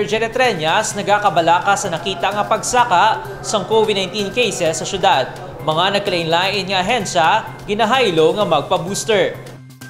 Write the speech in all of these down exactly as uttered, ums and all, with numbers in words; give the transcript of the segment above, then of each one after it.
Jerry Treñas nagakabalaka sa nakita nga pagsaka sang COVID nineteen cases sa syudad. Mga nagkalain-lain nga ahensya ginahaylo nga magpa-booster.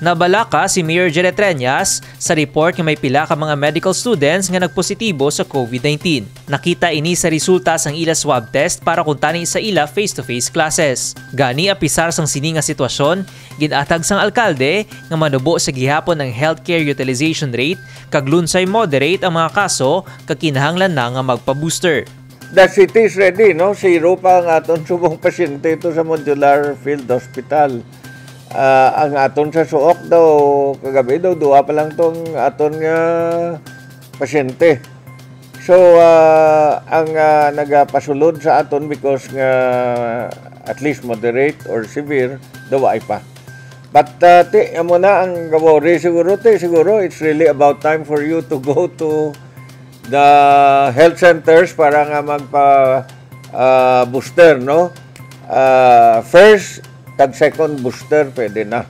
Nabalaka si Mayor Jerry Treñas sa report nga may pila ka mga medical students nga nagpositibo sa COVID nineteen. Nakita ini sa resulta sang ila swab test para kuntani sa ila face-to-face classes. Gani, apisar sang sini nga sitwasyon, gin-atag sang alkalde nga manubo sa gihapon ang healthcare utilization rate kag lunsay moderate ang mga kaso kag kinahanglan na nga magpa-booster. The city is ready, no? Zero pa ang aton subong pasyente ito sa Modular Field Hospital. Ah, ang aton sa Suok daw, kagabi daw, duwa pa lang tong aton nga pasyente. So, ah, ang, ah, nagapasulod sa aton because nga at least moderate or severe, daw ay pa. But, ah, ti, amo na ang gawori siguro, ti, siguro it's really about time for you to go to the health centers para nga magpa, ah, booster, no? Ah, first kag second booster, pwede na.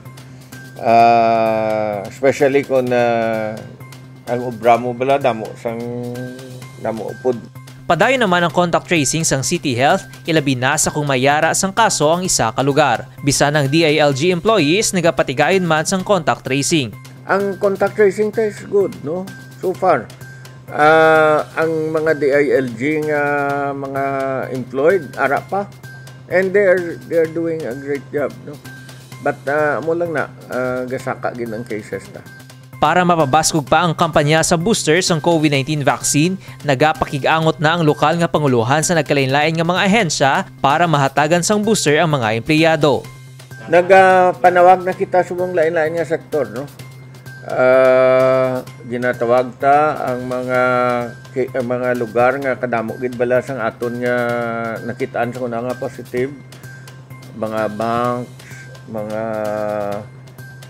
Ah, especially kung, ah, ang obra mo bala, damo sang, damo upod. Padayon naman ang contact tracing sang City Health, ilabi na sa kung may yara sang kaso ang isa ka lugar. Bisan ang D I L G employees nagapatigayon man sang contact tracing. Ang contact tracing ta is good, no? So far. Ah, ang mga D I L G nga mga employed, ara pa. And they are, they are doing a great job, no? But, ah, amo lang na, ah, gasaka gid ang cases ta. Para mapabaskog pa ang kampanya sa booster sang COVID nineteen vaccine, nagapakig-angot na ang lokal nga pangulohan sa nagkalain-lain nga mga ahensya para mahatagan sang booster ang mga empleyado. Nagapanawag na kita subong lain-lain nga sektor, no? Ah, ginatawag ta ang mga ki-, ang mga lugar nga kadamo gid bala sang aton nga nakitaan sa una nga positive, mga banks, mga,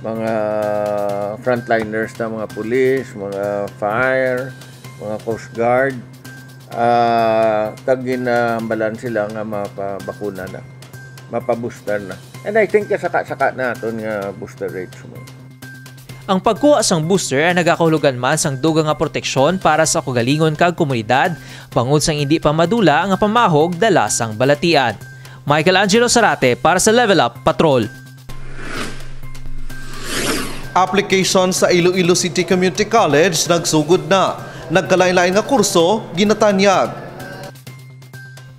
mga frontliners na mga pulis, mga fire, mga coast guard, ah, kag ginahambalan sila nga mapabakuna na, mapabooster na. And I think kasaka-saka naton nga booster rates mo. Ang pagkuha sang booster ay nagakahulugan man sang dugang nga proteksyon para sa kaugalingon kag komunidad, bangod sang indi pa madula nga pamahog dala sang balatian. Michael Angelo Sarate para sa Level Up Patrol. Application sa Iloilo City Community College nagsugod na. Nagkalain-lain nga kurso ginatanyag.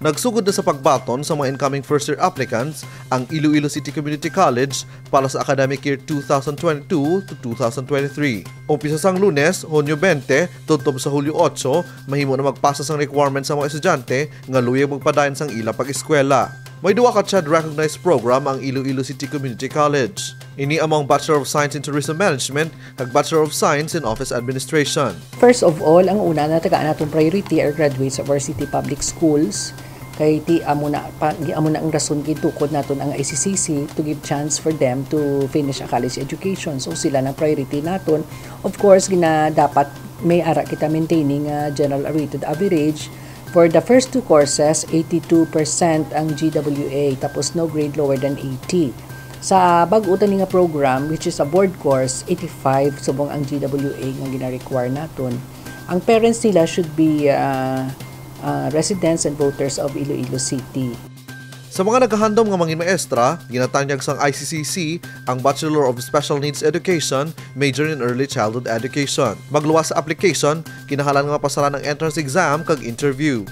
Nagsugod na sa pagbaton sa mga incoming first-year applicants ang Iloilo City Community College para sa academic year two thousand twenty-two to two thousand twenty-three. Umpisa sang Lunes, Hunyo twenty, tubtob sa Hulyo otso, mahimo na magpasa sang requirements ang mga estudyante nga luyag magpadayon sang ila pag-eskwela. May duha ka CHED recognized program ang Iloilo City Community College. Ini amo ang Bachelor of Science in Tourism Management kag Bachelor of Science in Office Administration. First of all, ang una, natagaan naton priority are graduates of our city public schools. Kay ti amo na pa, amo na ang rason gintukod naton ang I C C C to give chance for them to finish a college education. So sila na priority naton. Of course, gina dapat may ara kita maintaining, ah, general weighted average. For the first two courses, eighty-two percent ang G W A, tapos no grade lower than eighty. Sa bag-o tani nga program, which is a board course, eighty-five subong ang G W A nga gina-require naton. Ang parents nila should be, ah, ah, residents and voters of Iloilo City. Sa mga nagahandom nga mangin maestra, ginatanyag sang I C C C ang Bachelor of Special Needs Education, major in Early Childhood Education. Magluwas sa application, kinahanglan nga mapasaran ang entrance exam kag interview.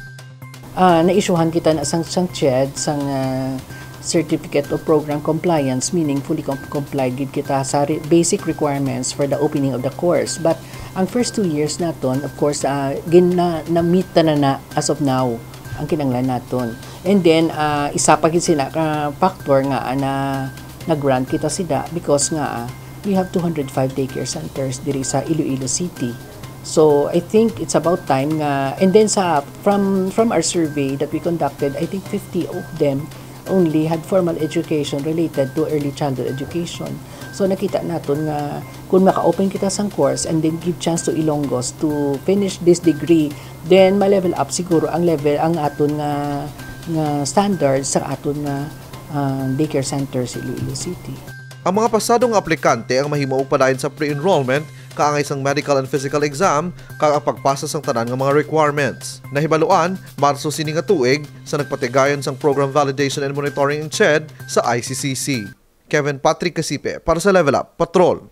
Ah, na-issuehan kita na sang, sang CHED, sang, ah, Certificate of Program Compliance, meaning fully com-, complied gid kita sa re-, basic requirements for the opening of the course. But ang first two years naton, of course, ah, gin-, na, na-meet ta na, na as of now ang kinanglan naton. And then, ah, isa pa gid sina ka factor nga, ah, na nag-grant kita sida because nga, ah, we have two hundred five daycare centers diri sa Iloilo City. So, I think it's about time nga, and then sa, from, from our survey that we conducted, I think fifty of them only had formal education related to early childhood education. So, nakita naton nga kung maka-open kita sang course and then give chance to Ilonggos to finish this degree, then ma-level up siguro ang level, ang aton nga, nga standard sa aton nga, ah, daycare center sa Iloilo City. Ang mga pasado nga aplikante ang mahimo magpadayon sa pre-enrollment kaangay sang medical and physical exam, kag ang pagpasa sang tanan nga mga requirements. Nahibaluan, Marso sini nga tuig, sa nagpatigayon sang Program Validation and Monitoring in CHED sa I C C C. Kevin Patrick Casipe para sa Level Up Patrol.